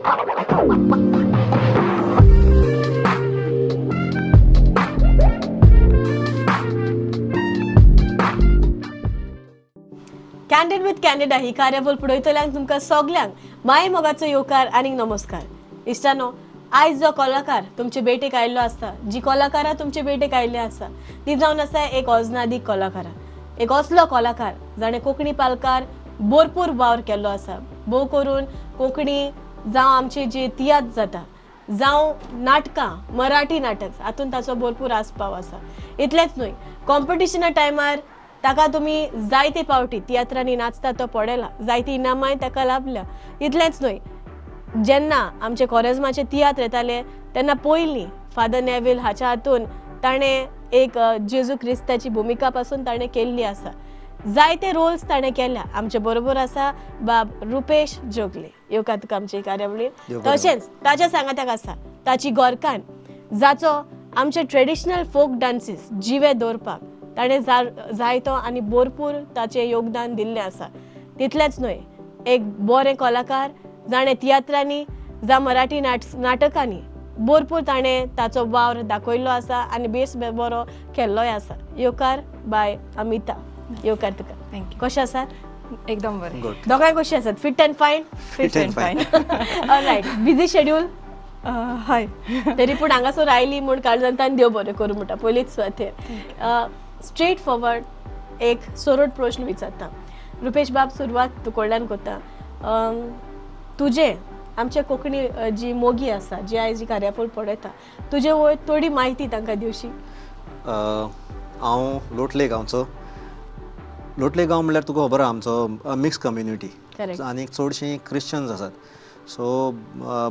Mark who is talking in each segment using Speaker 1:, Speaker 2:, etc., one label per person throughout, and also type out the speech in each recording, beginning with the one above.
Speaker 1: Candid with Candida ही कार्यावळ पळयतल्यांक तुमकां सगल्यांक माय मोगाचो येवकार आनी नमस्कार. इश्टानो, आयज जो कलाकार तुमचे भेटेक आयिल्लो आसता, जी कलाकारां तुमचे भेटेक आयिल्ली आसा, ती जावन आसा एक ओजनादीक कलाकारा, एक असलो कलाकार जाणें कोंकणी पालकार भरपूर वावर केल्लो आसा. भोव करून कोंकणी जावं आमची जी तियात्र जाता, जावं नाटकां, मराठी नाटक हातून ताचो भरपूर आस्पाव आसा. इतलेंच न्हय, कॉम्पिटिशना टायमार ताका तुमी जायते पावटी तियात्रांनी नाचता तो पळयला, जायती इनामांय ताका लाभल्या. इतलेंच न्हय, जेन्ना आमचे कोरेज्माचे तियात्र येताले तेन्ना पयलीं फादर नेवील हाच्या हातून ताणें एक जेजू क्रिस्ताची भुमिका पासून ताणें केल्ली आसा. जायते रोल्स ताणें केल्या. आमचे बरोबर आसा बाब रुपेश जोगले. येवकार तुका आमचे कार्यावळीन. तशेंच ताच्या सांगाताक आसा ताची गोरकान, जाचो आमचे ट्रेडिशनल फोक डान्सीस जिवे दवरपाक ताणें जायतो आनी भरपूर ताचें योगदान दिल्लें आसा. तितलेंच न्हय, एक बरें कलाकार जाणें तियात्रांनी जावं मराठी नाटकांनी भरपूर ताणें ताचो वावर दाखयल्लो आसा आनी बेस बरो केल्लोय आसा. येवकार बाय अमिता, येवकार तुका.
Speaker 2: Thank you.
Speaker 1: कशें आसात?
Speaker 2: एकदम बरें.
Speaker 1: दोगांय कशी आसात? Fit and fine?
Speaker 2: Fit and fine.
Speaker 1: Alright, busy schedule?
Speaker 2: हय.
Speaker 1: तरी पूण हांगासर आयली म्हूण काळजांतान देव बरें करूं म्हणटा. पयलीच सुवातेर स्ट्रेट फॉरवर्ड एक सरळ प्रश्न विचारता. रुपेश बाब, सुरवात तूं कडल्यान करता. तुजें आमचे कोंकणी जी मोगी आसा, जी आयज जी कार्यावळ पळयता, तुजे वयर थोडी म्हायती तांकां दिवशी.
Speaker 3: हांव लोटले गांवचो. लोटले गांव म्हणल्यार तुका खबर आहा, आमचो मिक्स कम्युनिटी आनी चडशीं क्रिश्चन्स आसात. सो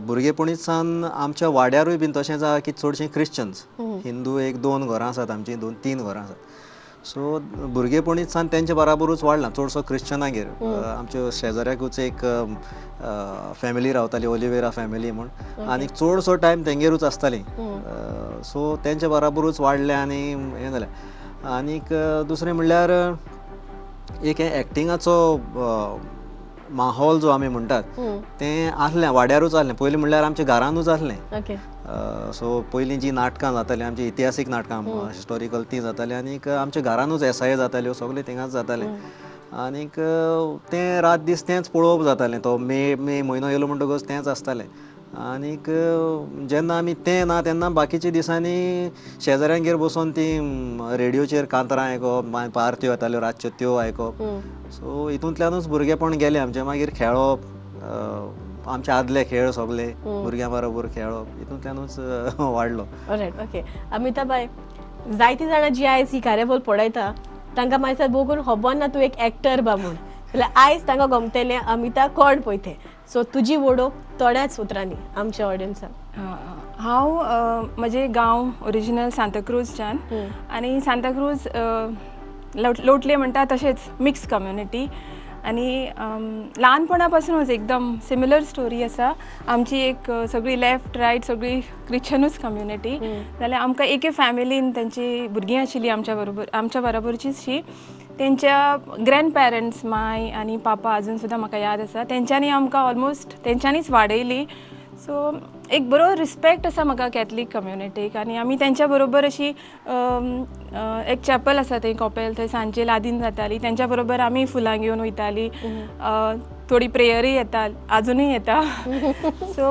Speaker 3: भुरगेपणीच सावन आमच्या वाड्यारूय बीन तशेंच आहा की चडशीं क्रिश्चन्स, हिंदू एक दोन घरां आसात आमचीं, दोन तीन घरां आसात. सो भुरगेपणीच सावन तेंच्या बराबरूच वाडलां, चडसो क्रिश्चनागेर. आमच्या शेजाऱ्याकूच एक फॅमिली रावताली, ओलिवेरा फॅमिली म्हूण, आनी चडसो टायम तेंगेरूच आसताली. सो तेंच्या बराबरूच वाडलें आनी हें जालें. आनीक दुसरें म्हणल्यार एक हें एक्टिंगाचो माहोल जो आमी म्हणटात तें आसलें, वाड्यारूच आसलें. पयलीं म्हणल्यार आमच्या घरानूच आसलें. सो पयलीं जीं नाटकां जातालीं आमची, इतिहासीक नाटकां, हिस्टॉरिकल, तीं जातालीं. आनीक आमच्या घरानूच एसआय जाताल्यो, सगळें थिंगाच जातालें. आनीक तें रात दीस तेंच पळोवप जातालें. तो मे मे म्हयनो येयलो म्हणटकच तेंच आसतालें. आनीक जेन्ना आमी तें ना तेन्ना बाकीच्या दिसांनी शेजाऱ्यांगेर बसून ती रेडियोचेर कांतरां आयकप, मागीर आरत्यो येताल्यो रातच्यो त्यो आयकप. सो हितूंतल्यानूच भुरगेपण गेलें आमचें. मागीर खेळप, आमचे आदले खेळ सगळे भुरग्यां बरोबर खेळप, हितूंतल्यानूच वाडलो.
Speaker 1: All right, okay. अमिता बाय, जायतीं जाणां जी आयज ही कार्यावळ पळयता तांकां मागीर बघून खबर ना तूं एक एक्टर बा म्हूण, जाल्यार आयज तांकां गमतलें अमिता कोण पळय तें. सो तुजी वळख थोड्याच उतरांनी आमच्या ऑडियन्साक.
Speaker 2: हांव म्हजे गांव ओरिजिनल सांताक्रूजच्यान, आनी सांताक्रूज लोटले म्हणटा तशेंच मिक्स कम्युनिटी. आनी ल्हानपणा पासुनूच एकदम सिमिलर स्टोरी आसा आमची. एक सगळी लेफ्ट रायट सगळी क्रिश्चनूच कम्युनिटी. जाल्यार आमकां एके फॅमिलीन तेंची भुरगीं आशिल्लीं आमच्या बरोबर, आमच्या बरोबरचीच शी. तेंच्या ग्रँड पेरंट्स माय आनी पापा अजून सुद्दां म्हाका याद आसा, तेंच्यांनी आमकां ऑलमोस्ट तेंच्यांनीच वाडयली. सो एक बरो रिस्पेक्ट आसा म्हाका कॅथलीक कम्युनिटीक. आनी आमी तेंच्या बरोबर अशी एक चॅपल आसा थंय कॉपेल, थंय सांजे लादीन जाताली, तेंच्या बरोबर आमी फुलां घेवन वयताली. थोडी प्रेयरूय येता, आजुनूय येता. सो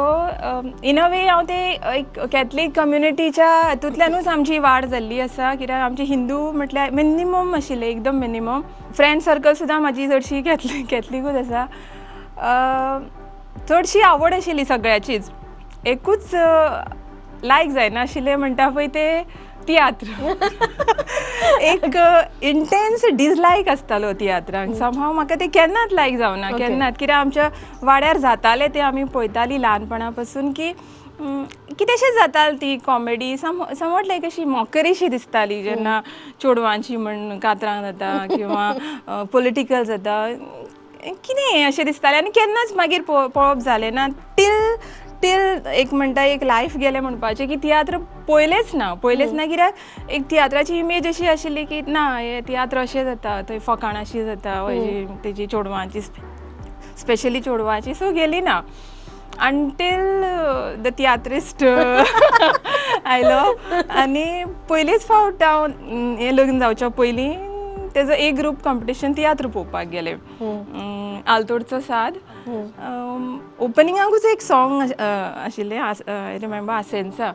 Speaker 2: इन अ वे हांव ते एक कॅथलीक कम्युनिटीच्या हातूंतल्यानूच आमची वाड जाल्ली आसा. कित्याक आमची हिंदू म्हटल्यार मिनिमम आशिल्लें, एकदम मिनिमम. फ्रेंड सर्कल सुद्दां म्हाजी चडशी कॅथलिकूच आसा. चडशी आवड आशिल्ली सगळ्याचीच, एकूच लायक जायनाशिल्लें म्हणटा पळय ते तियात्र. एक इंटेन्स डिसलायक आसतालो तियात्रांक. समहाव म्हाका ते केन्नाच लायक जावना, केन्नाच. कित्याक आमच्या वाड्यार जातालें तें आमी पळयतालीं ल्हानपणा पासून, की कितेंशें जातालें ती कॉमेडी समवट लायक अशी मॉकरीशी दिसताली जेन्ना चेडवांची म्हण कातरां जाता किंवां पॉलिटिकल जाता कितें अशें दिसतालें. आनी केन्नाच मागीर पळोवप जालें ना टील टील एक म्हणटा एक लायफ गेलें म्हणपाचें की तियात्र पळयलेच ना, पळयलेच ना. कित्याक एक तियात्राची इमेज अशी आशिल्ली की ना हे तियात्र अशें जाता, थंय फकाणाशी जाता, तेजी चेडवांची स्पेशली चेडवांची. सो गेली ना. अंटील the तियात्रिस्ट आयलो आनी पयलीच फावट हांव हें लग्न जावच्या पयलीं तेजो एक ग्रूप कॉम्पिटिशन तियात्र पळोवपाक गेले, आलतोडचो साद. ओपनिंगाकूच एक सॉंग आशिल्लें, I remember, आसेन्सा,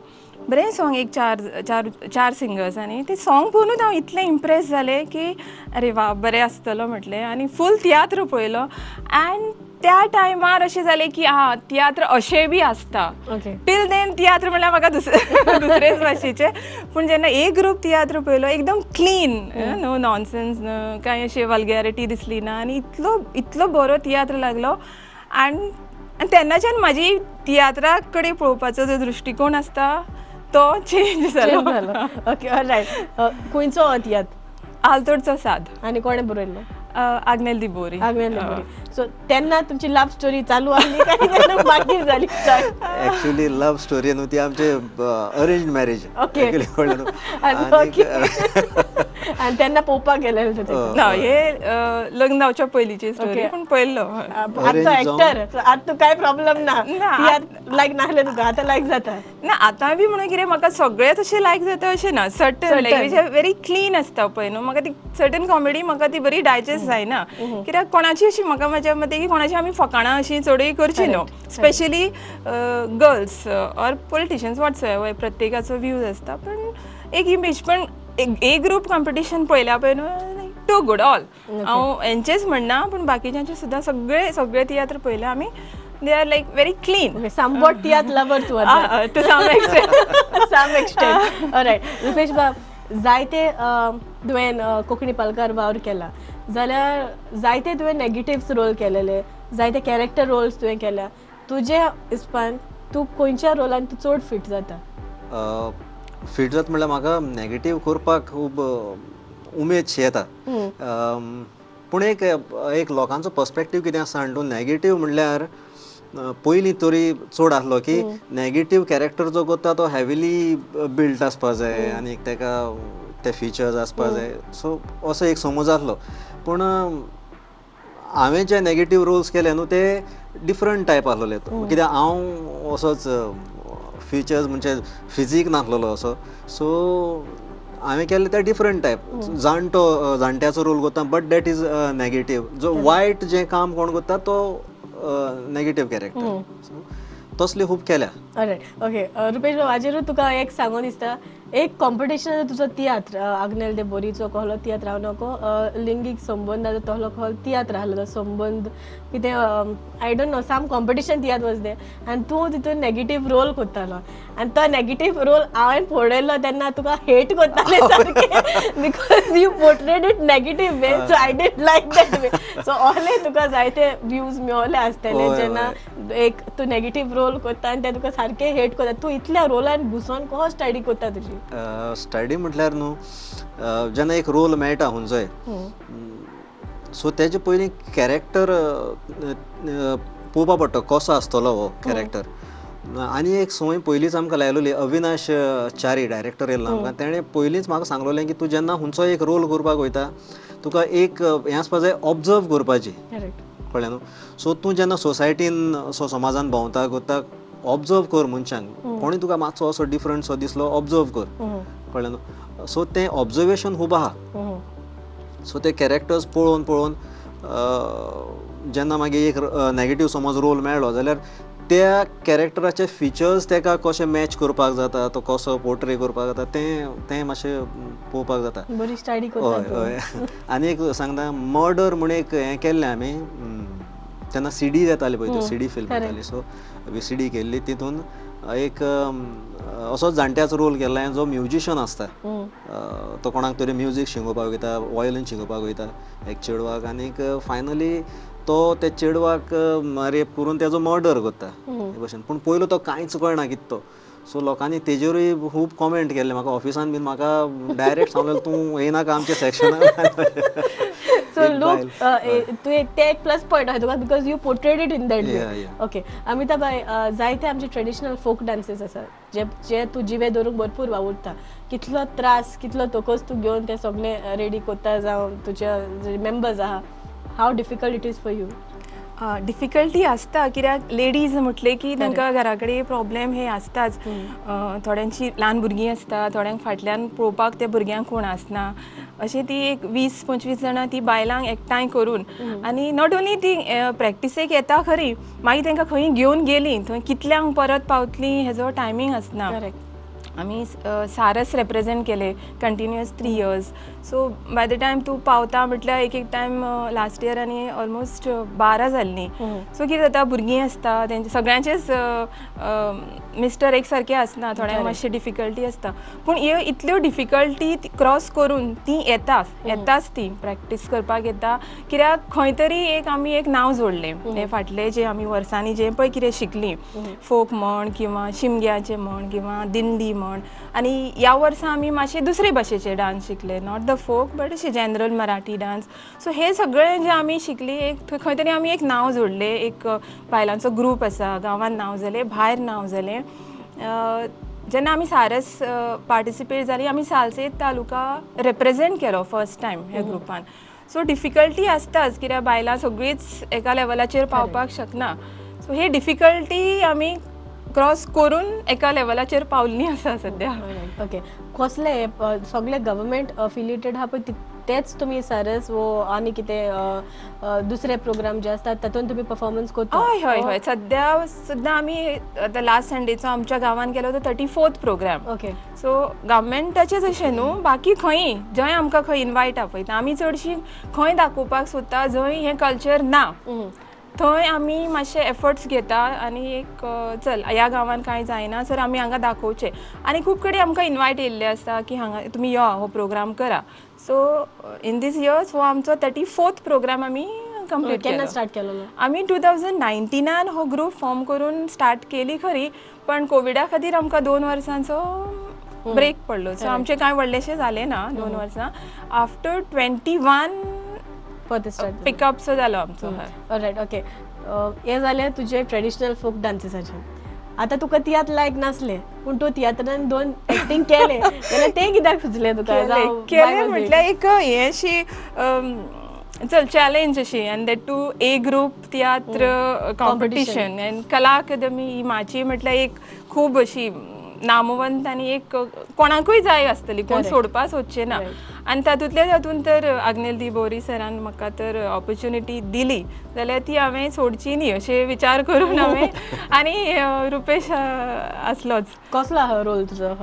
Speaker 2: बरें सॉंग, एक चार चार चार सिंगर्स. आनी ते सॉंग पळोवनूच हांव इतलें इम्प्रेस जालें की अरे वा, बरें आसतलो म्हटलें आनी फूल तियात्र पळयलो. अँड त्या टायमार अशें जालें की आं, तियात्र अशें बी आसता. टील देन तियात्र म्हणल्यार म्हाका दुसरेच भाशेचे. पूण जेन्ना एक ग्रूप तियात्र पळयलो, एकदम क्लीन, नो नॉनसेन्स, कांय अशें वल्गॅरिटी दिसली ना आनी इतलो इतलो बरो तियात्र लागलो. आनी आनी तेन्नाच्यान म्हाजी तियात्रा कडेन पळोवपाचो जो दृश्टिकोण आसता तो चेंज जालो.
Speaker 1: Okay, right. खंयचो हो तियात्र?
Speaker 2: आलतोडचो साद.
Speaker 1: आनी कोणें बरयल्लो?
Speaker 2: आग्नेल दिबोरी.
Speaker 1: आग्नेल दिबोरी. सो तेन्ना तुमची लव्ह स्टोरी चालू आसली काय तेन्ना मागीर जाली start?
Speaker 3: Actually love story न्हू ती, आमचे अरेंज मॅरेज. कळ्ळें न्हू?
Speaker 1: आनी तेन्ना पळोवपाक गेलेले ते?
Speaker 2: ना, हे लग्न जावच्या पयलींची स्टोरी, पूण पळयल्लो, हय.
Speaker 1: आतां
Speaker 3: Arrange.
Speaker 1: Actor, आतां तूं काय प्रॉब्लम ना?
Speaker 2: ना.
Speaker 1: तियात्र लायक नासले तुका, आतां लायक जाता?
Speaker 2: ना, आतां बी म्हणून कितें म्हाका सगळेच अशें लायक जाता अशें ना. Certain
Speaker 1: Certain.
Speaker 2: लायक व्हेरी क्लीन आसता पळय न्हू, म्हाका ती सर्टन कॉमेडी म्हाका ती बरी डायजेस्ट जायना. कित्याक कोणाची अशी म्हाका म्हाज्या मते की कोणाची आमी फकाणां अशीं चडूय करची न्हू, specially girls or politicians, what's. प्रत्येकाचो व्यूज आसता, पण एक इमेज. पण एक ग्रूप कॉम्पिटिशन पळयल्या पळय न्हू, टू गुड ऑल. हांव हेंचेच म्हणना, पूण बाकीच्यांचे सुद्दां सगळे सगळे तियात्र पळयले आमी, they are like very clean.
Speaker 1: Somewhat tiatr lover तूं आतां.
Speaker 2: To some extent.
Speaker 1: Some extent. Right. Rupesh बाब, जायते तुवें कोंकणी पालकार वावर केला जाल्यार जायते तुवें नेगेटिव्स रोल केलेले, जायते कॅरेक्टर रोल्स तुवें केल्या. तुज्या हिसपान तूं खंयच्या रोलान तूं चड फिट जाता?
Speaker 3: फिट जाता म्हणल्यार म्हाका नेगेटीव करपाक खूब उमेद शी येता. पूण एक एक लोकांचो पर्सपेक्टीव कितें आसा जाणा तूं, नेगेटीव म्हणल्यार पयलीं तरी चड आसलो की नेगेटीव कॅरेक्टर जो करता तो हेविली बिल्ट आसपा जाय आनी ताका ते फिचर्स आसपा जाय. सो असो एक समज आसलो. पूण हांवें जे नेगेटीव रोल्स केले न्हू, ते डिफरंट टायप आसलेले, कित्याक हांव असोच फिचर्स म्हणजे फिजीक नासलेलो असो. सो हांवें केल्ले ते डिफरंट टायप, जाणटो, जाणट्याचो रोल करता, बट that is negative. जो वायट जें काम कोण करता तो नेगेटीव कॅरेक्टर, सो तसले खूब केल्या.
Speaker 1: Right, okay. रुपेश बाब, हाजेरूच तुका एक सांगून दिसता, एक कॉम्पिटिशनाचो तुजो तियात्र, आग्नेल दे बोरीचो कहलो तियात्र हांव नको, लिंगीक संबंदाचो तहलो कहलो तियात्र आहलो, संबंद कितें, I don't know, some competition tiatr was there आनी तूं तितून नेगेटीव रोल करतालो आनी तो नेगेटीव रोल हांवें पळयलो तेन्ना तुका हेट करताले सारकें, because you portrayed it negative way, so I didn't like that way. So ओहले तुका जायते व्यूज मेवले आसतले जेन्ना एक तूं नेगेटीव रोल करता आनी ते तुका सारकें हेट करता. तूं इतल्या रोलान घुसोन कसो स्टडी करता तुजी?
Speaker 3: स्टडी म्हटल्यार न्हू, जेन्ना एक रोल मेळटा खंयचोय, सो तेजे पयलीं कॅरेक्टर पळोवपा पडटा, कसो आसतलो हो कॅरेक्टर. आनी एक संवय पयलींच आमकां लायलोली, अविनाश च्यारी डायरेक्टर येयल्लो आमकां, तेणें पयलींच म्हाका सांगलोलें की तूं जेन्ना खंयचोय एक रोल करपाक वयता, तुका एक हें आसपा जाय, ऑब्जर्व करपाची. कळ्ळें न्हू? सो तूं जेन्ना सोसायटीन सो समाजान भोंवता करता, ऑब्जर्व कर मनशांक. कोणूय तुका मातसो असो डिफरंट सो दिसलो, ऑब्जर्व कर. कळ्ळें न्हू? सो तें ऑब्जर्वेशन खूब आहा. सो ते कॅरेक्टर्स पळोवन पळोवन जेन्ना मागीर एक नेगेटीव समज रोल मेळ्ळो जाल्यार त्या कॅरेक्टराचे फिचर्स ताका कशे मॅच करपाक जाता, तो कसो पोर्ट्रे करपाक जाता, तें तें मातशें पळोवपाक जाता.
Speaker 1: बरी स्टडी
Speaker 3: हय.
Speaker 1: करता.
Speaker 3: हय, आनी एक सांगता, मर्डर म्हूण एक हें केल्लें आमी. तेन्ना सीडी येताली पळय, त्यो सीडी फिल्म येताली. सो व्हीसीडी केल्ली, तितून एक असोच जाणट्याचो रोल केल्लो जो म्युजिशन आसता. तो कोणाक तरी म्युजीक शिकोवपाक वयता, वॉयलीन शिकोवपाक वयता एक चेडवाक, आनीक फायनली तो त्या चेडवाक रेप करून तेजो मर्डर करता हे भशेन. पूण पयलो तो कांयच कळना कितें तो. सो लोकांनी तेजेरूय खूब कॉमेंट केल्ले म्हाका. ऑफिसान बीन म्हाका डायरेक्ट सांगलें, तूं येयनाका आमच्या सेक्शनान.
Speaker 1: सो लूक, तुवें ते एक प्लस पॉयंट आहा तुका, because you portrayed it in that way. Okay, Amita बाय, जायते आमचे ट्रेडिशनल फोक डान्सीस आसा जे जे तूं जिवे दवरूंक भरपूर वावुरता. कितलो त्रास, कितलो तोकोस तूं घेवन ते सगळे रेडी करता, जावं तुजे मेंबर्स आहा, how difficult it is for you?
Speaker 2: Difficulty आसता कित्याक लेडीज म्हटलें की तांकां घरा कडेन प्रॉब्लेम हे आसताच. थोड्यांची ल्हान भुरगीं आसता, थोड्यांक फाटल्यान पळोवपाक त्या भुरग्यांक कोण आसना. अशें ती एक 20-25 जाणां ती बायलांक एकठांय करून आनी not only ती प्रॅक्टिसेक येता खरी, मागीर तांकां खंय घेवन गेलीं थंय कितल्यांक परत पावतलीं हेजो टायमींग आसना. आमी सारस रेप्रेजेंट केले continuous 3 years. So by the time तूं पावता म्हटल्यार एक एक टायम लास्ट इयर आनी ऑलमोस्ट 12 जाल्लीं. सो कितें जाता, भुरगीं आसता तेंचे सगळ्यांचेच मिस्टर एक सारके आसना, थोड्यांक मातशें डिफिकल्टी आसता. पूण ह्यो इतल्यो डिफिकल्टी क्रॉस करून ती येताच येताच ती प्रॅक्टीस करपाक येता. कित्याक खंय तरी एक आमी एक नांव जोडलें हे फाटले जे आमी वर्सांनी जें पळय कितें शिकलीं, फोक म्हण किंवा शिमग्याचें म्हण किंवा दिंडी म्हण. आनी ह्या वर्सा आमी मातशे दुसरे भाशेचे डांस शिकले, not the folk but अशे जनरल मराठी डांस. सो हे सगळे जे आमी शिकली एक खंय तरी आमी एक नांव जोडलें, एक बायलांचो ग्रूप आसा, गांवांत नांव जालें, भायर नांव जालें. जेन्ना आमी सारस पार्टिसिपेट जाली, आमी सालसेत तालुका रेप्रेजेंट केलो फर्स्ट टायम ह्या ग्रुपान. सो डिफिकल्टी आसताच कित्याक बायलां सगळींच एका लेवलाचेर पावपाक शकना. सो ही डिफिकल्टी आमी क्रॉस करून एका लेवलाचेर पावल्ली आसा सद्या.
Speaker 1: ओके, कसले सगळे गव्हर्मेंट अफिलिएटेड आहा पळय तेच तुमी सारस वो आनी कितें दुसरे प्रोग्राम जे आसतात तातूंत तुमी परफॉर्मन्स करता?
Speaker 2: हय हय हय, सद्या सुद्दां आमी आतां लास्ट संडेचो आमच्या गांवान केलो तो 34th programme.
Speaker 1: Okay,
Speaker 2: सो गव्हर्मेंटाचेच अशें न्हू, बाकी खंय जंय आमकां खंय इनवायट आपयता आमी चडशी खंय दाखोवपाक सोदता जंय हें कल्चर ना थंय आमी मातशे एफर्ट्स घेता आनी एक चल ह्या गांवान कांय जायना सर आमी हांगा दाखोवचें. आनी खूब कडेन आमकां इनवायट येयल्ले आसता की हांगा तुमी यो हो प्रोग्राम करा. सो इन these years हो आमचो 34th programme आमी कंप्लीट
Speaker 1: केन्ना स्टार्ट केलो
Speaker 2: आमी 2019 हो ग्रूप फॉर्म करून स्टार्ट केली खरी, पण कोविडा खातीर आमकां 2 वर्सांचो ब्रेक पडलो. सो आमचें कांय व्हडलेशें जालें ना 2 वर्सां. आफ्टर 21 पिकअप सो जालो आमचो.
Speaker 1: ऑलरायट, ओके, हें जालें तुजें ट्रेडिशनल फोक डान्सीसाचें. आतां तुका तियात्र लायक नासलें पूण तूं तियात्रान 2 एक्टींग केलें जाल्यार तें कित्याक सुचलें तुका?
Speaker 2: केलें म्हटल्यार एक हें अशी चल चॅलेंज अशी, आनी that too A group tiatr competition and Kala Akademi ही म्हाजी म्हटल्यार एक खूब अशी नामवंत आनी एक कोणाकूय जाय आसतली, कोण सोडपाक सोदचें ना. आनी तातूंतल्या तातूंत तर आग्नेल दी बोरी सरान म्हाका तर ऑपॉर्च्युनिटी दिली जाल्यार ती हांवें सोडची न्ही अशें विचार करून हांवें. आनी रुपेश आसलोच.
Speaker 1: कसलो आहा रोल तुजो?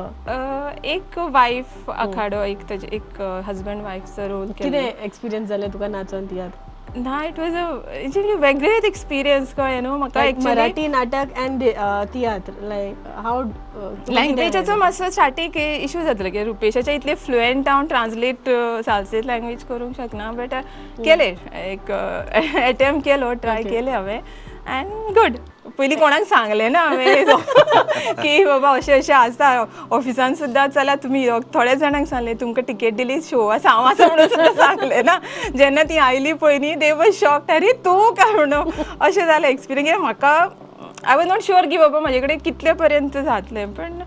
Speaker 2: एक वायफ आखाडो, एक ताजे एक हजबंड वायफचो रोल.
Speaker 1: कितें एक्सपिरियन्स जालें तुका नाचोन तियात्र?
Speaker 2: ना, it was a वेगळेच एक्सपिरियन्स कळ्ळें न्हू म्हाका.
Speaker 1: मराठी नाटक अँड तियात्र लायक हाव
Speaker 2: लँग्वेजाचो मातसो स्टार्टीक इशू जातलो की रुपेशाच्या इतले फ्लुएंट हांव ट्रान्सलेट सालसेत लँग्वेज करूंक शकना, बट केलें एक एटेम्प्ट केलो, ट्राय केलें हांवें अँड गुड. पयलीं कोणाक सांगलें ना हांवें की बाबा अशें अशें आसा ऑफिसान सुद्दां, चला तुमी थोड्या जाणांक सांगलें तुमकां टिकेट दिली शो आसा हांव आसा म्हणून सुद्दां सांगलें ना. जेन्ना ती आयली पळय न्ही दे वॉज शॉक्ड, अरे तूं काय म्हणून अशें जालें एक्सपिरियन्स. कित्याक म्हाका I was not sure की बाबा म्हाजे कडेन कितले पर्यंत जातलें, पण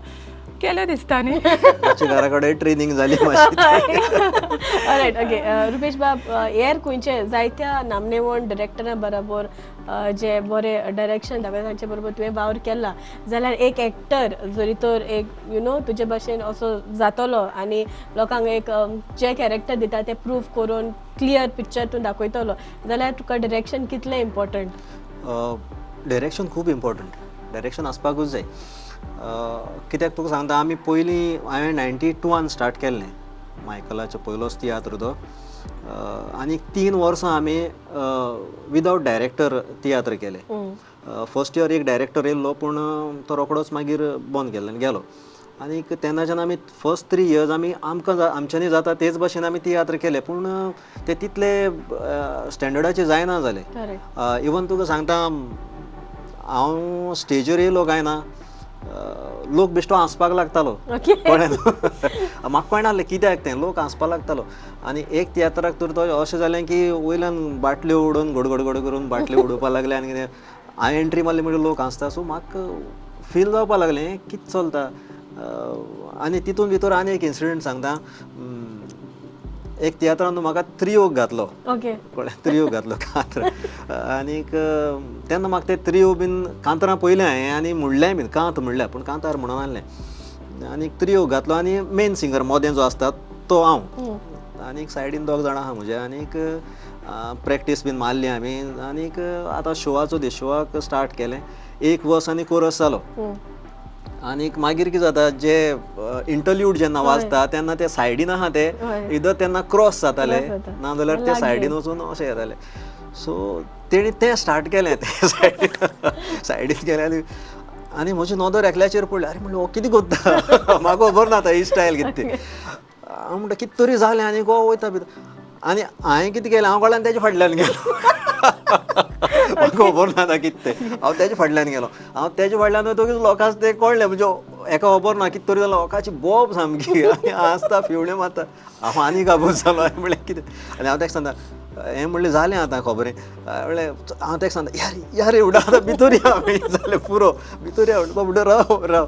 Speaker 2: केलें दिसता न्ही.
Speaker 3: घरा कडेन ट्रेनींग जाली मातशी.
Speaker 1: ऑलरायट, ओके, रुपेश बाब, हेर खंयचे जायत्या नामनेवण डिरेक्टरा बरोबर जे बरे डायरेक्शन दाखयता तांचे बरोबर तुवें वावर केला जाल्यार एक एक्टर जरी तर एक you know तुजे भाशेन असो जातलो आनी लोकांक एक जे कॅरेक्टर दिता तें प्रूव करून क्लियर पिक्चर तूं दाखयतलो जाल्यार तुका डिरेक्शन कितलें इम्पॉर्टंट?
Speaker 3: डायरेक्शन खूब इम्पॉर्टंट, डायरेक्शन आसपाकूच जाय. कित्याक तुका सांगता, आमी पयलीं हांवें 92 स्टार्ट केल्लें मायकलाचो पयलोच तियात्र तो, आनी 3 वर्सां आमी विदावट डायरेक्टर तियात्र केले. फर्स्ट इयर एक डायरेक्टर येयल्लो पूण तो रोकडोच मागीर बंद केलो आनी गेलो. आनी तेन्नाच्यान आमी फर्स्ट 3 इयर्स आमी आमकां आमच्यांनी जाता तेच भाशेन आमी तियात्र केले, पूण ते तितले स्टँडर्डाचे जायना जाले. इवन तुका सांगता, हांव स्टेजीर येयलो काय ना लोक बेश्टो हांसपाक लागतालो, कळ्ळें म्हाका कळनासलें कित्याक तें, लोक हांसपाक लागतालो. आनी एक तियात्राक तर तो अशें जालें की वयल्यान बाटल्यो उडोवन गडगडगड करून बाटल्यो उडोवपाक लागले आनी कितें, हांवें एंट्री मारली म्हणल्यार लोक हांसता. सो म्हाका फील जावपाक लागलें कितें चलता. आनी तितून भितर आनी एक इन्सिडंट सांगता, एक तियात्रान म्हाका त्रियोग घातलो, कळ्ळें, त्रियोग घातलो कात्र. आनीक तेन्ना म्हाका ते त्रियो बीन कांतारां पयलें हांवें आनी म्हणलें बीन कांत म्हणल्यार पूण कांतार म्हणून आहलें आनीक त्रियो घातलो आनी मेन सिंगर मोदें जो आसता तो हांव आनीक सायडीन दोग जाणां आहा म्हजे आनीक प्रॅक्टीस बीन मारली आमी आनीक आतां शोवाचो दीस शोवाक स्टार्ट केलें एक वर्स आनी कोरस जालो आनीक मागीर कितें जाता जे इंटरल्यूड जेन्ना वाजता तेन्ना ते सायडीन आहा ते इदर तेन्ना क्रॉस जाताले ना जाल्यार ते सायडीन वचून अशें येताले सो तेणी तें स्टार्ट केलें तें सायडीन केलें आनी आनी म्हजी नदर एकल्याचेर पडली अरे म्हणलें हो कितें करता म्हाका खबर ना आतां ही स्टायल कितें ती हांव म्हणटा कितें तरी जालें आनी गो वयता भितर आनी हांवें कितें केलें हांव गोळ्यान तेजे फाटल्यान गेलो म्हाका खबर ना आतां कितें तें हांव तेजे फाटल्यान गेलो हांव तेजे फाटल्यान वयतकीच लोकांक तें कळ्ळें म्हणजे एका खबर ना कितें तरी जालें लोकांची बोब सामकी आनी आसता फिवण्यो मारता हांव आनी काबूज जालो हांवें म्हणलें कितें आनी हांव तेका सांगता हें म्हणलें जालें आतां खबरें म्हणलें हांव तेका सांगता यार यार एवढा आतां भितर या जालें पुरो भितर या म्हणटा राव राव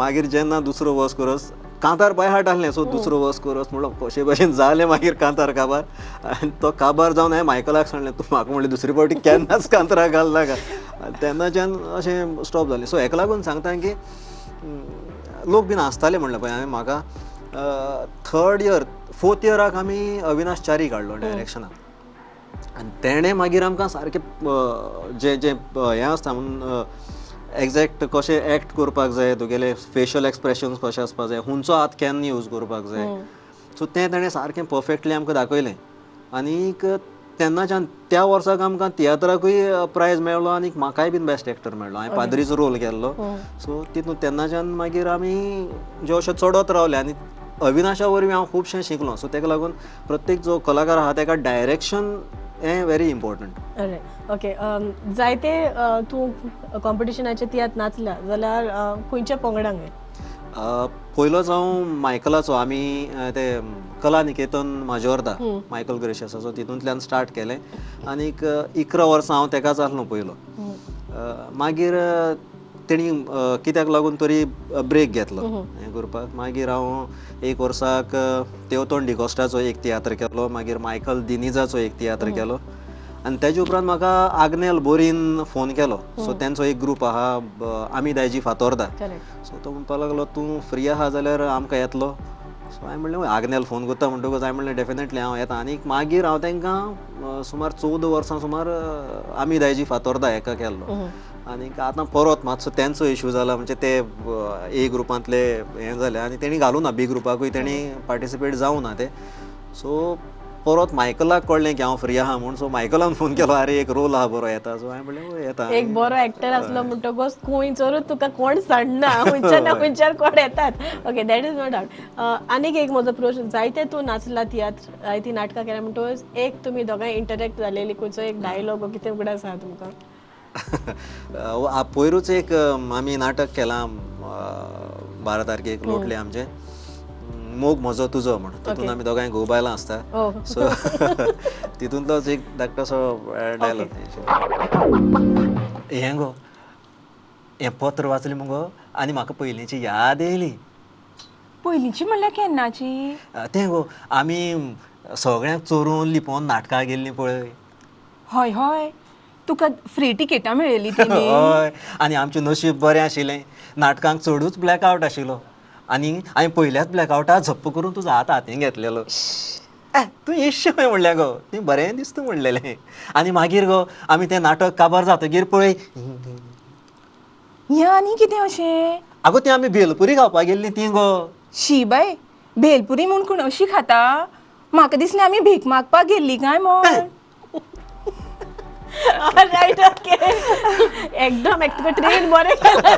Speaker 3: मागीर जेन्ना दुसरो वर्स कोरस कांतार बाय हार्ट आहलें सो दुसरो वर्स कोरस म्हणलो कशे भशेन जालें मागीर कांतार काबार आनी तो काबार जावन हांवें मायकलाक सांगलें तूं म्हाका म्हणलें दुसरे फावटी केन्नाच कांताराक घाल नाका आनी तेन्नाच्यान अशें स्टॉप जालें सो हेका लागून सांगता की लोक बीन आसताले म्हणलें पळय हांवें म्हाका थर्ड इयर फोर्थ इयराक आमी अविनाश च्यारी काडलो डायरेक्शनाक आनी तेणें मागीर आमकां सारकें जें जें हें आसता म्हणून एग्जॅक्ट कशें एक्ट करपाक जाय तुगेले फेशियल एक्सप्रेशन्स कशें आसपाक जाय हुंचो हात केन्ना यूज करपाक जाय सो तें तेणें सारकें परफेक्टली आमकां दाखयलें आनीक तेन्नाच्यान त्या वर्साक आमकां तियात्राकूय प्रायज मेळ्ळो आनी म्हाकाय बीन बेस्ट एक्टर मेळ्ळो हांवें पाद्रीचो रोल केल्लो सो तितून तेन्नाच्यान मागीर आमी जे अशें चडत रावले आनी अविनाशा वरवीं हांव खुबशें शिकलो सो तेका लागून प्रत्येक जो कलाकार आहा तेका डायरेक्शन हें व्हेरी इम्पॉर्टंट.
Speaker 1: ओके जायते तूं कॉम्पिटिशनाचे तियात्र नाचल्या जाल्यार खंयच्या पंगडांक?
Speaker 3: पयलोच हांव मायकलाचो आमी ते कला निकेतन माजोर्दा मायकल ग्रेशियसाचो तितूंतल्यान स्टार्ट केलें आनीक 11 वर्सां हांव तेकाच आसलो पयलो. मागीर तेणी कित्याक लागून तरी ब्रेक घेतलो हें करपाक. मागीर हांव एक वर्साक तेवतोन डिकोस्टाचो एक तियात्र केलो, मागीर मायकल दिनिजाचो एक तियात्र केलो आनी तेजे उपरांत म्हाका आग्नेल बोरीन फोन केलो. सो तेंचो एक ग्रूप आहा आमी दायजी फातोर्दा, सो तो म्हणपाक लागलो तूं फ्री आहा जाल्यार आमकां येतलो. सो हांवें म्हणलें आग्नेल फोन करता म्हणटकूच हांवें म्हणलें डेफिनेटली हांव येता. आनीक मागीर हांव तांकां सुमार 14 वर्सां सुमार आमी दायजी फातोर्दा हेका केल्लो. आनीक आतां परत मातसो तेंचो इशू जाला, म्हणजे ते ए ग्रुपांतले हें जाले आनी तेणी घालूं ना बी ग्रुपाकूय तेणी पार्टिसिपेट जावं ना ते. सो परत मायकलाक कळ्ळें की हांव फ्री आहा म्हूण, सो मायकलान फोन केलो अरे एक रोल आहा बरो येता. सो हांवें म्हणलें येता.
Speaker 1: एक बरो एक्टर आसलो म्हणटकच खंयसरूच तुका कोण सांडना, खंयच्यान ना खंयच्यान कोण येतात. Okay, that is no doubt. आनीक एक म्हजो प्रश्न, जायते तूं नाचला तियात्र, जायती नाटकां केल्या म्हणटकच एक तुमी दोगांय इंटरेक्ट जालेली खंयचो एक डायलॉग कितें उगडास आहा तुमकां?
Speaker 3: पयरूच एक आमी नाटक केलां 12 तारखेक लोटले आमचें मोग म्हजो तुजो म्हण, तितून आमी दोगांय घोव बायलां आसता. सो तितूंतलोच एक धाकटोसो डायलॉग. हें गो हें पत्र वाचलें मुगो आनी म्हाका पयलींची याद येयली.
Speaker 2: पयलींची म्हणल्यार केन्नाची?
Speaker 3: तें गो आमी सगळ्यांक चोरून लिपोवन नाटकां गेल्लीं पळय.
Speaker 2: हय हय, तुका फ्री तिकेटां मेळ्ळी.
Speaker 3: हय, आनी आमचें नशीब बरें आशिल्लें, नाटकांक चडूच ब्लॅकआवट आशिल्लो आनी हांवें पयल्याच ब्लॅकआवटार झप्प करून तुजो हात हातीन घेतलेलो. तूं येशी खंय म्हणलें गो, ती बरें दिसता म्हणलेलें. आनी मागीर गो आमी तें नाटक काबार जातकीर पळय
Speaker 2: हें आनी कितें अशें?
Speaker 3: आगो तें आमी भेलपुरी खावपाक गेल्ली ती गो.
Speaker 2: शी बाय, भेलपुरी म्हूण कोण अशी खाता? म्हाका दिसलें आमी भीक मागपाक गेल्ली काय म्हण.
Speaker 1: रायट, ओके, एकदम एक तुका ट्रेन बरें केलें.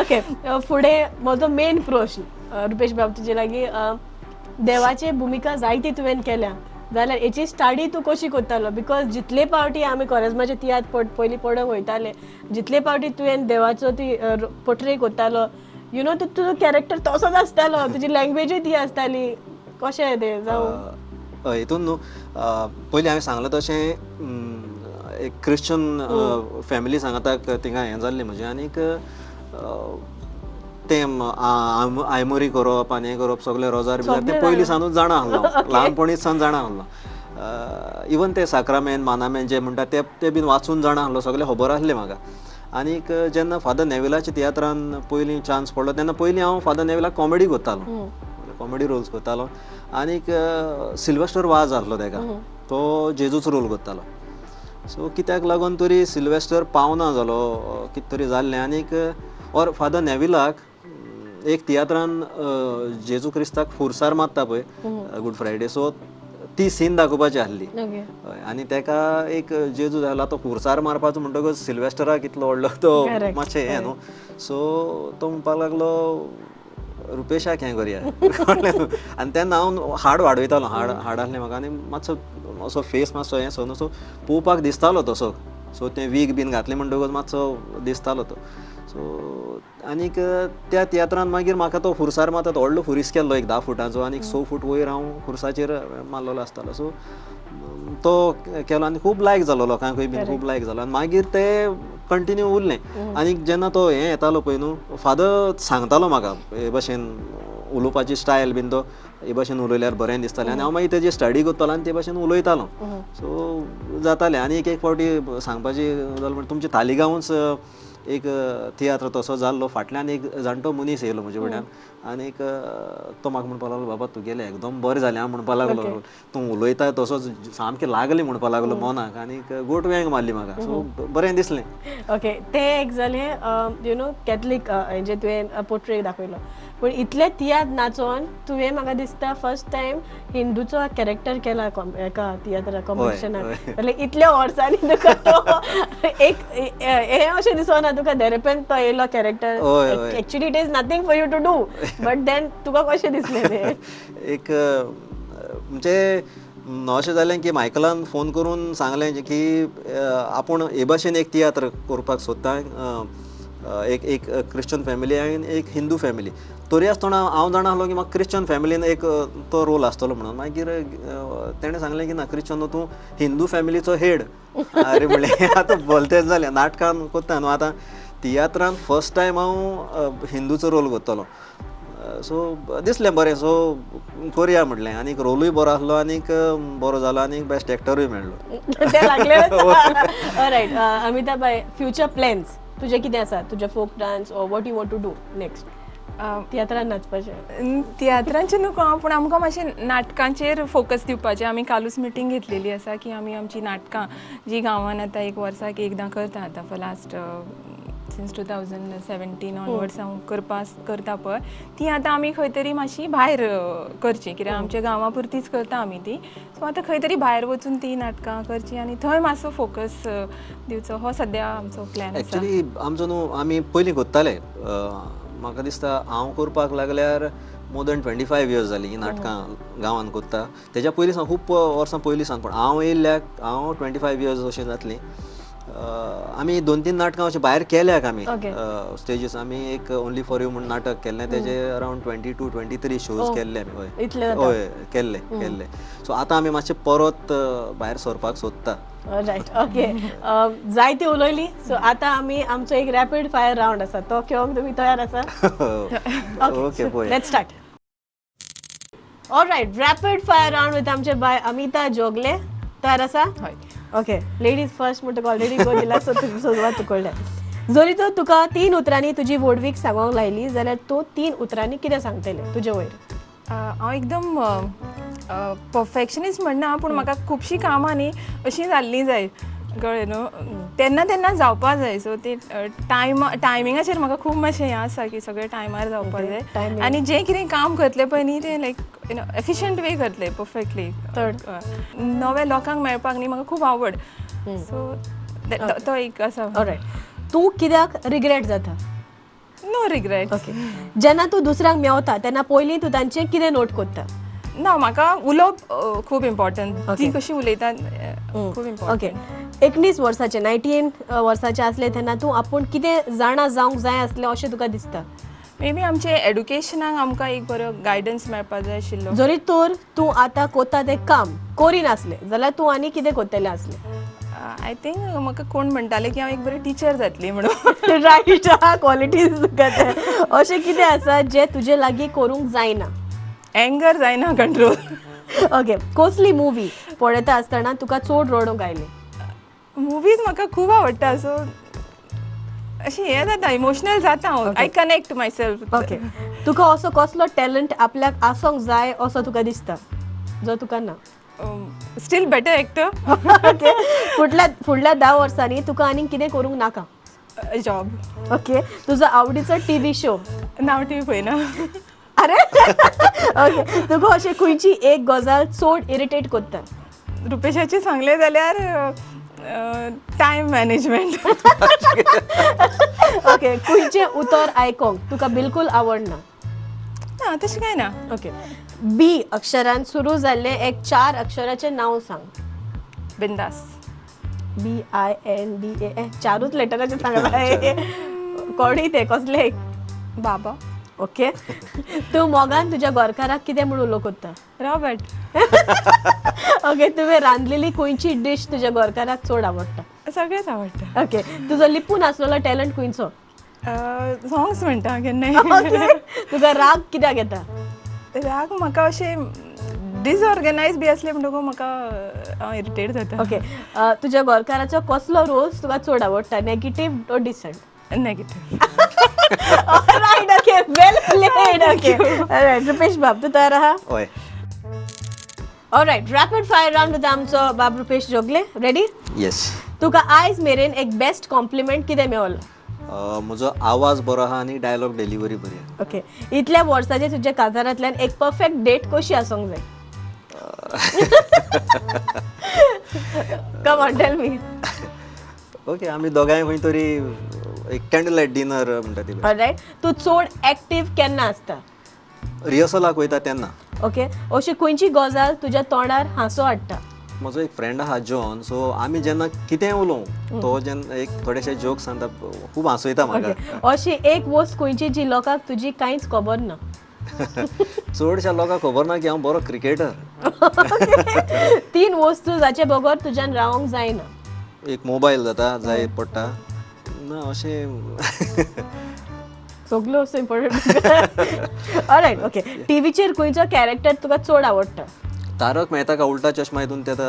Speaker 1: ओके, फुडें म्हजो मेन प्रश्न रुपेश बाब तुजे लागीं, देवाची भुमिका जायती तुवें केल्या जाल्यार हेची स्टडी तूं कशी करतालो? Because जितले पावटी आमी कॉरेज्माचे तियात्र पयलीं पडोवंक वयताले, जितले पावटी तुवें देवाचो ती पोट्रे करतालो, you know तुजो कॅरेक्टर तसोच आसतालो, तुजी लँग्वेजूय ती आसताली, कशें तें जावं?
Speaker 3: हितून न्हू पयलीं हांवें सांगलां तशें एक क्रिश्चन फॅमिली सांगाताक थिंगा हें जाल्लें म्हजें. आनीक तें आयमोरी करप आनी हें करप सगळें रोजार बिजार तें पयलीं सावनूच जाणा आसलो, ल्हानपणीच सावन जाणा आसलो. इवन ते साक्रामेन मानामेन जे म्हणटा ते ते बीन वाचून जाणा आसलो, सगळें खबर आसलें म्हाका. आनीक जेन्ना फादर नेविलाच्या तियात्रान पयलीं चान्स पडलो तेन्ना पयलीं हांव फादर नेविलाक कॉमेडी करतालो, कॉमेडी रोल्स करतालो. आनीक सिल्वेस्टर वाज आसलो तेका, तो जेजूचो रोल करतालो. सो कित्याक लागून तरी सिल्वेस्टर पावना जालो, कितें तरी जाल्लें. आनीक ऑर फादर नेविलाक एक तियात्रान जेजू क्रिस्ताक फुरसार मारता पळय गुड फ्रायडे, सो ती सीन दाखोवपाची आसली. आनी तेका एक जेजू जाला तो खुरसार मारपाचो म्हणटकच सिल्वेस्टराक इतलो व्हडलो तो मातशें हें न्हू. सो तो म्हणपाक लागलो रुपेशाक हें करया. आनी तेन्ना हांव हाड वाडयतालो, हाड हाड आसलें म्हाका आनी मातसो असो फेस मातसो हें सो न्हू, सो पळोवपाक दिसतालो तसो. सो तें वीग बीन घातलें म्हणटकच मातसो दिसतालो तो. सो आनीक त्या तियात्रान मागीर म्हाका तो खुरसार मारता तो व्हडलो खुरीस केल्लो एक 10 फुटांचो आनी 6 फूट वयर हांव खुरसाचेर मारलेलो आसतालो. सो तो केलो आनी खूब लायक जालो, लोकांकूय बीन खूब लायक जालो. आनी मागीर ते कंटिन्यू उरलें. आनी जेन्ना तो हें येतालो पळय न्हू, फादर सांगतालो म्हाका हे भशेन उलोवपाची स्टायल बीन, तो हे भशेन उलयल्यार बरें दिसतालें. आनी हांव मागीर तेजी स्टडी करतालो आनी ते भशेन उलयतालो. सो जातालें. आनी एक एक फावटी सांगपाची जालें म्हणल्यार तुमचे तालिगांवूच एक तियात्र तसो जाल्लो, फाटल्यान एक जाणटो मनीस येयलो म्हजे फुड्यान आनीक तो म्हाका म्हणपाक लागलो, बाबा तुगेलें एकदम बरें जालें आं म्हणपाक लागलो, तूं उलयता तसोच सामकें लागलें म्हणपाक लागलो मनाक. आनीक गोट वेंग मारली म्हाका. सो बरें दिसलें.
Speaker 1: ओके, तें एक जालें you know Catholic जे तुवें पोर्ट्रेट दाखयलो, पूण इतले तियात्र नाचोन तुवें म्हाका दिसता फर्स्ट टायम हिंदूचो कॅरेक्टर केला एका तियात्रा कॉम्पिटिशनाक. जाल्यार इतल्या वर्सांनी तुका तो एक हें अशें दिसना तुका देरेपेन तो येयलो character? Actually it is nothing for you to do, but then तुका कशें दिसलें तें?
Speaker 3: एक म्हणजे अशें जालें की मायकलान फोन करून सांगलें की आपूण हे भाशेन एक तियात्र करपाक सोदता, एक एक क्रिश्चन फॅमिली आनी एक हिंदू फॅमिली. तरी आसतना हांव जाणा आसलो की म्हाका क्रिश्चन फॅमिलीन एक तो रोल आसतलो म्हणून. मागीर तेणें सांगलें की ना, क्रिश्चन न्हू, तूं हिंदू फॅमिलीचो हेड. अरे म्हणलें आतां भलतेंच जालें, नाटकान कोत्ता न्हू, आतां तियात्रान फर्स्ट टायम हांव हिंदूचो रोल करतलो. सो दिसलें बरें, सो करया म्हटलें. आनीक रोलूय बरो आसलो आनीक बरो जालो आनीक बेस्ट एक्टरूय मेळ्ळो.
Speaker 1: तें लागलें. रायट अमिता बाय, फ्युचर प्लॅन्स तुजे कितें आसा? तुजे folk dance or what you want to do next? तियात्रान नाचपाचें?
Speaker 2: तियात्रांचेर न्हू हांव, पूण आमकां मातशें नाटकांचेर फोकस दिवपाचें. आमी कालूच मिटींग घेतलेली आसा की आमी आमची नाटकां जी गांवांत आतां एक वर्साक एकदां करता, आतां फॉर लास्ट सिन्स 2017 ऑनवर्ड्स हांव करता पळय, ती आतां आमी खंय तरी मातशी भायर करची, कित्याक आमच्या गांवा पुरतीच करता आमी ती. सो आतां खंय तरी भायर वचून ती नाटकां करची आनी थंय मातसो फोकस दिवचो, हो सद्या आमचो प्लॅन आसा.
Speaker 3: एक्चुली आमचो न्हू आमी पयलीं करताले, म्हाका दिसता हांव करपाक लागल्यार मोर दॅन 25 इयर्स जालीं ही नाटकां गांवांत करता. तेज्या पयलीं सावन, खूब वर्सां पयलीं सावन, पूण हांव येयल्ल्याक हांव 25 इयर्स अशें जातलीं. आमी 2-3 नाटकां अशें भायर केल्याक आमी स्टेजीस. आमी एक ओनली फॉर you म्हूण नाटक केल्लें, तेजे अरावंड 22-23 शोज केल्ले आमी. हय हय केल्ले केल्ले. सो आतां आमी मातशें परत भायर सरपाक सोदता.
Speaker 1: रायट, ओके, जायती उलयली. सो आतां आमी आमचो एक रॅपीड फायर रावंड आसा, तो खेळोंक तुमी तयार आसा?
Speaker 3: ओके, पळय.
Speaker 1: Let's start. Alright, rapid fire round with आमचे बाय अमिता जोगले. तयार आसा?
Speaker 2: हय.
Speaker 1: ओके, लेडीज फर्स्ट म्हणटकच ऑलरेडी गो दिला, सो तुजी सुरवात तुकडल्या. जरी तर तुका 3 उतरांनी तुजी व्हडवीक सांगोंक लायली जाल्यार तूं 3 उतरांनी कितें सांगतलें तुजे वयर?
Speaker 2: हांव एकदम परफेक्शनिस्ट म्हणना, पूण म्हाका खुबशीं कामां न्ही अशीं जाल्लीं जाय, कळ्ळें न्हू, तेन्ना तेन्ना जावपा जाय. सो ती टायमिंगाचेर म्हाका खूब मातशें हें आसा की सगळें टायमार जावपा जाय आनी जें कितें काम करतलें पळय न्ही तें लायक you know efficient वे करतलें, परफेक्टली. नव्या लोकांक मेळपाक न्ही म्हाका खूब आवड, सो तो एक आसा.
Speaker 1: ऑलरायट, तूं कित्याक रिग्रेट जाता?
Speaker 2: No regret.
Speaker 1: Okay, जेन्ना तूं दुसऱ्यांक मेवता तेन्ना पयलीं तूं तांचें कितें नोट करता?
Speaker 2: ना, म्हाका उलोवप खूब इम्पॉर्टंट, ती कशी उलयता खूब इम्पॉर्टंट.
Speaker 1: ओके, 19 वर्साचें, 19 वर्साचें आसलें तेन्ना तूं आपूण कितें जाणा जावंक जाय आसलें अशें तुका दिसता?
Speaker 2: मे बी आमचे एडुकेशनाक आमकां एक बरो गायडन्स मेळपा जाय आशिल्लो.
Speaker 1: जरी तर तूं आतां कोता तें काम करिनासलें जाल्यार तूं आनी कितें करतलें आसलें?
Speaker 2: I think म्हाका कोण म्हणटाले की हांव एक बरी टिचर जातली म्हणून.
Speaker 1: रायट, क्वॉलिटीज तुका ते. अशें कितें आसा जें तुजे लागीं करूंक जायना?
Speaker 2: एंगर जायना कंट्रोल.
Speaker 1: ओके, कसली मुवी पळयता आसतना तुका चड रडूंक आयलें?
Speaker 2: मुवीज म्हाका खूब आवडटा, सो अशें हें जाता, इमोशनल जाता हांव. I connect myself.
Speaker 1: Okay, तुका असो कसलो टॅलंट आपल्याक आसोंक जाय असो तुका दिसता जो तुका ना?
Speaker 2: Steel better actor.
Speaker 1: ओके, फुडल्या फुडल्या 10 वर्सांनी तुका आनीक कितें करूंक नाका?
Speaker 2: जॉब.
Speaker 1: ओके, तुजो आवडीचो टीव्ही शो?
Speaker 2: नांव टीव्ही पळयना.
Speaker 1: अरे, ओके, तुका अशें खंयची एक गजाल चड इरिटेट करता?
Speaker 2: रुपेशाचें सांगलें जाल्यार टायम मॅनेजमेंट.
Speaker 1: ओके, खंयचें उतर आयकोंक तुका बिलकुल आवडना?
Speaker 2: ना, तशें कांय ना.
Speaker 1: ओके, बी अक्षरान सुरू जाल्लें एक 4 अक्षराचें नांव सांग.
Speaker 2: बिंदास.
Speaker 1: BINDA, चारूच लेटराचें सांगलां, कोणी तें कसलें?
Speaker 2: बाबा.
Speaker 1: ओके, तूं मोगान तुज्या घरकाराक कितें म्हूण उलो करता?
Speaker 2: रॉबर्ट.
Speaker 1: ओके, तुवें रांदलेली खंयची डीश तुज्या घरकाराक चड आवडटा?
Speaker 2: सगळेंच आवडटा.
Speaker 1: ओके, तुजो लिपून आसलेलो टॅलंट खंयचो?
Speaker 2: सॉंग्स म्हणटा केन्नाय.
Speaker 1: ओके, तुका राग कित्याक येता?
Speaker 2: राग म्हाका अशें डिसऑर्गनायज बी आसलें म्हणटकूच म्हाका हांव इरिटेट जाता.
Speaker 1: ओके, तुज्या घरकाराचो कसलो रोल्स तुका चड आवडटा, negative or decent?
Speaker 2: Negative.
Speaker 1: Right, okay, well played. Okay, right, Rupesh बाब, तूं तयार आहा?
Speaker 3: हय.
Speaker 1: Alright, rapid fire round with आमचो बाब रुपेश जोगले. रेडी?
Speaker 3: येस.
Speaker 1: तुका आयज मेरेन एक बेस्ट कॉम्प्लिमेंट कितें मेवलो?
Speaker 3: म्हजो आवाज बरो आहा आनी डायलॉग डिलिव्हरी बरी आहा.
Speaker 1: ओके, इतल्या वर्साचे तुज्या काजारांतल्यान एक परफेक्ट डेट कशी आसूंक जाय? Come on, tell me.
Speaker 3: Okay, आमी दोगांय खंय तरी एक कॅन्डल लायट डिनर म्हणटा ती.
Speaker 1: ऑलरायट, तूं चड एक्टीव केन्ना आसता?
Speaker 3: रिहर्सलाक वयता तेन्ना.
Speaker 1: ओके, अशी खंयची गजाल तुज्या तोंडार हांसो हाडटा?
Speaker 3: म्हजो एक फ्रेंड आहा जॉन, सो आमी जेन्ना कितेंय उलोवं तो जेन्ना एक थोडेशे जोक सांगता, खूब हांसयता म्हाका.
Speaker 1: अशी एक वस्त खंयची जी लोकांक तुजी कांयच खबर ना?
Speaker 3: चडश्या लोकांक खबर ना की हांव बरो क्रिकेटर.
Speaker 1: 3 वस्तू जाचे बगर तुज्यान रावंक जायना?
Speaker 3: एक मोबायल जाता, जाय पडटा ना अशें.
Speaker 1: सगल्यो वस्तू इम्पॉर्टंट. ऑलरायट, ओके, टिवीचेर खंयचो कॅरेक्टर तुका चड आवडटा?
Speaker 3: तारक मेहता का उल्टा चश्मा हितून तेता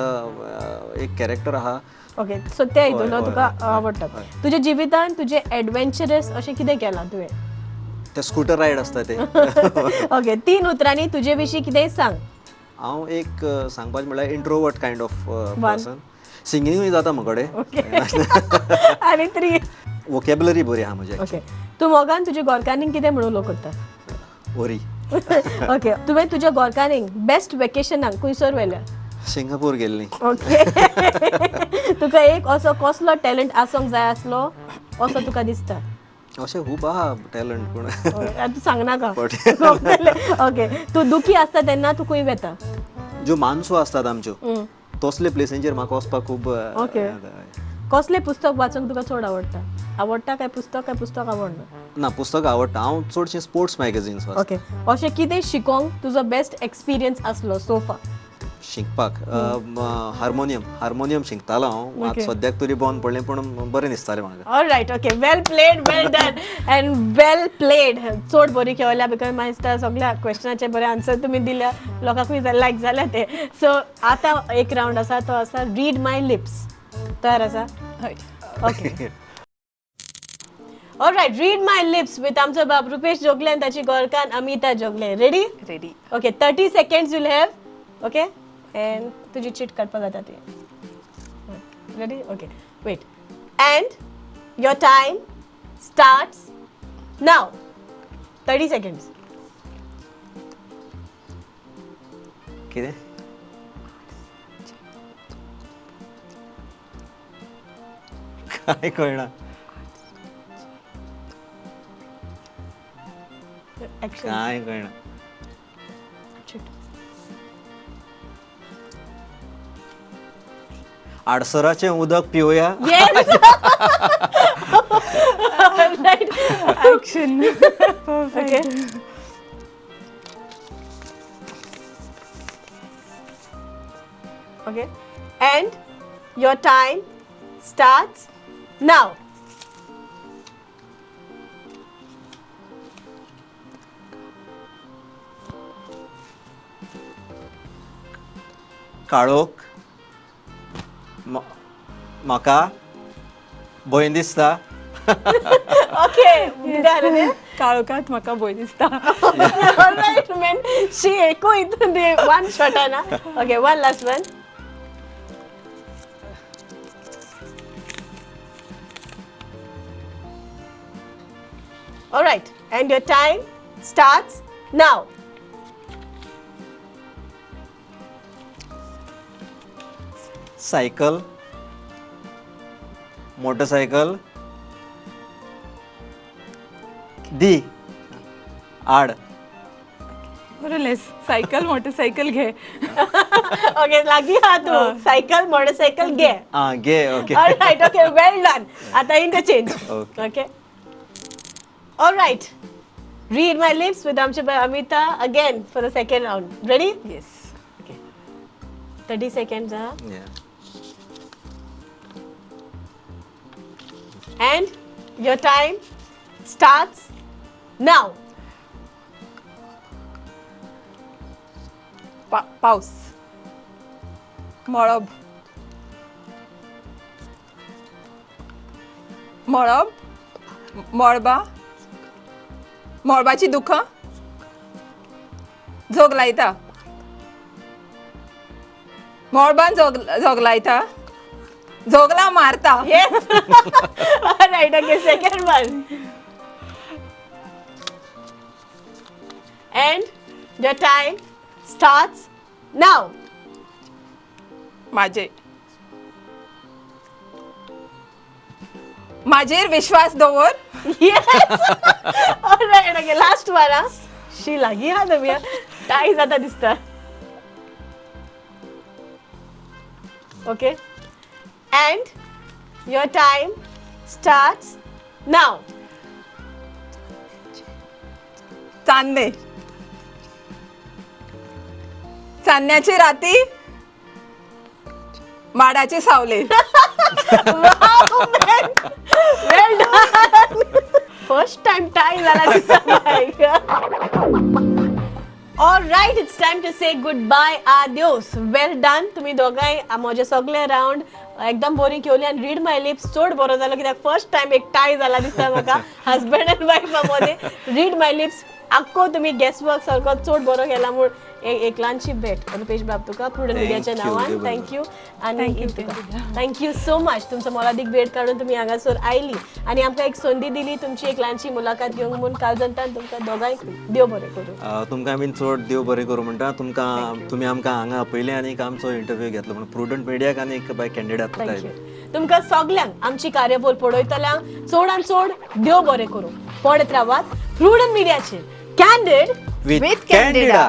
Speaker 3: एक कॅरेक्टर आहा.
Speaker 1: ओके, सो ते हितून तुका आवडटा. तुज्या जिवितान तुजें एडवेंचरस अशें कितें केलां तुवें?
Speaker 3: ते स्कूटर रायड आसता ते.
Speaker 1: ओके, 3 उतरांनी तुजे विशीं कितेंय सांग.
Speaker 3: हांव एक सांगपाचें म्हणल्यार इंट्रोवर्ट कायंड ऑफ पर्सन. सिंगिंगूय जाता म्हजे
Speaker 1: कडेन. आनी 3?
Speaker 3: वोकेबलरी बरी आहा म्हजी.
Speaker 1: ओके, तूं मोगान तुज्या घरकान्नीक कितें म्हणून उलो करता?
Speaker 3: वरी.
Speaker 1: ओके, तुवें तुज्या घरकान्नीक बेस्ट वेकेशनाक खंयसर व्हेल्या?
Speaker 3: सिंगापूर गेल्ली.
Speaker 1: ओके, तुका एक असो कसलो टॅलंट आसूंक जाय आसलो असो तुका दिसता?
Speaker 3: अशें खूब आहा टॅलंट, पूण
Speaker 1: तूं सांगनाका. ओके, तूं दुखी आसता तेन्ना तूं खंय वता?
Speaker 3: ज्यो मानसो आसतात आमच्यो तसले प्लेसींचेर म्हाका वचपाक खूब.
Speaker 1: ओके, कसलें पुस्तक वाचूंक तुका चड आवडटा? आवडटा काय पुस्तक, काय पुस्तक आवडना?
Speaker 3: ना, पुस्तक आवडटा. हांव चडशें स्पोर्ट्स मॅगझिन्स वाचता.
Speaker 1: ओके, अशें कितें शिकोंक तुजो बेस्ट एक्सपिरियन्स आसलो सोफा?
Speaker 3: शिकपाक हार्मोनियम, हार्मोनियम शिकतालो हांव. आतां सद्याक तरी बंद पडलें, पूण बरें दिसतालें म्हाका.
Speaker 1: Alright, okay, well played, well done and well played. चड बरी खेळल्या, because म्हाका दिसता सगळ्या क्वेश्चनाचे बरे आन्सर तुमी दिल्या, लोकांकूय लायक जाल्या ते. सो आतां एक रावंड आसा, तो आसा रीड माय लिप्स. तयार आसा?
Speaker 2: हय.
Speaker 1: Okay, alright, read my lips with आमचो बाब रुपेश जोगले आनी ताची गोरकान Amita Jogle. Ready?
Speaker 2: Ready.
Speaker 1: Okay, 30 seconds you'll have. Okay, and तुजी चीट काडपाक जाता ती. Ready? Okay, wait, and your time starts now. 30 seconds.
Speaker 3: कितें काय कळना. काय कळना. आडसराचें उदक पिवया.
Speaker 2: Action.
Speaker 1: Okay. Okay, and your time starts now.
Speaker 3: काळोख. म्हाका भंय दिसता.
Speaker 1: ओके, कितें जालें तें?
Speaker 2: काळोखात म्हाका भंय दिसता.
Speaker 1: Alright, man. She एको इतून ते वन शॉट आहे ना. Okay, one last one. Alright, and your time starts now.
Speaker 3: Cycle, motorcycle, दी आड.
Speaker 2: बरोबर, सायकल मोटरसायकल घे.
Speaker 1: ओके, लागीं आहा तूं. सायकल मोटरसायकल घे.
Speaker 3: आं, घे, okay.
Speaker 1: Alright, okay, well done. आता interchange.
Speaker 3: Okay.
Speaker 1: Okay. Alright. Read my lips with आमचे बाय Amita again for the second round. Ready?
Speaker 2: Yes.
Speaker 1: Okay. 30 seconds, huh?
Speaker 3: Yeah.
Speaker 1: And your time starts now.
Speaker 2: पावस, मळब, मळब, मळबा, मळबाची दुखां, जोगलायता, मळबान जोगलायता, जोगला मारता.
Speaker 1: Yes. Alright, okay, second one. And your time starts now.
Speaker 2: माझे माझेर विश्वास दवर.
Speaker 1: Yes. Alright, okay, last one. Huh? शी लागीं आहा तुमी. टाय जाता दिसता. Okay. And your time starts now.
Speaker 2: चांदणे, चांदण्याची राती, माडाचे सावले.
Speaker 1: Wow, man. Well done. First time tie झाला दिसता. All right, it's time to say goodbye. Adios. Well done. तुम्ही दोघांय म्हजे सगळे राउंड एकदम बोरिंग केली आनी रीड my lips चड बरो जालो, कित्याक फर्स्ट टायम एक टाय जाला दिसता म्हाका हजबंड आनी वायफा मदें. रीड my lips आख्खो तुमी गेस वर्क सारको चड बरो केला म्हूण एक ल्हानशी भेट, रुपेश बाब, तुका प्रुडंट मिडियाच्या नांवान. Thank you. आनी thank you so much, तुमचो मोलादीक वेळ काडून तुमी हांगासर आयली आनी आमकां एक संदी दिली तुमची एक ल्हानशी मुलाखत घेवंक म्हूण. काळजांतल्यान तुमकां दोगांयक देव बरें करूं.
Speaker 3: तुमकां बीन चड देव बरें करूं म्हणटा. तुमकां तुमी आमकां हांगा आपयलें आनी आमचो इंटरव्यू घेतलो म्हणून प्रुडंट मिडियाक आनी बाय कॅन्डिडाक.
Speaker 1: Thank you. तुमकां सगल्यांक, आमची कार्यावळ पळयतल्यांक चड आनी चड देव बरें करूं. पळयत रावात प्रुडंट मिडियाचेर कॅन्डीड
Speaker 3: विथ कॅन्डिडा.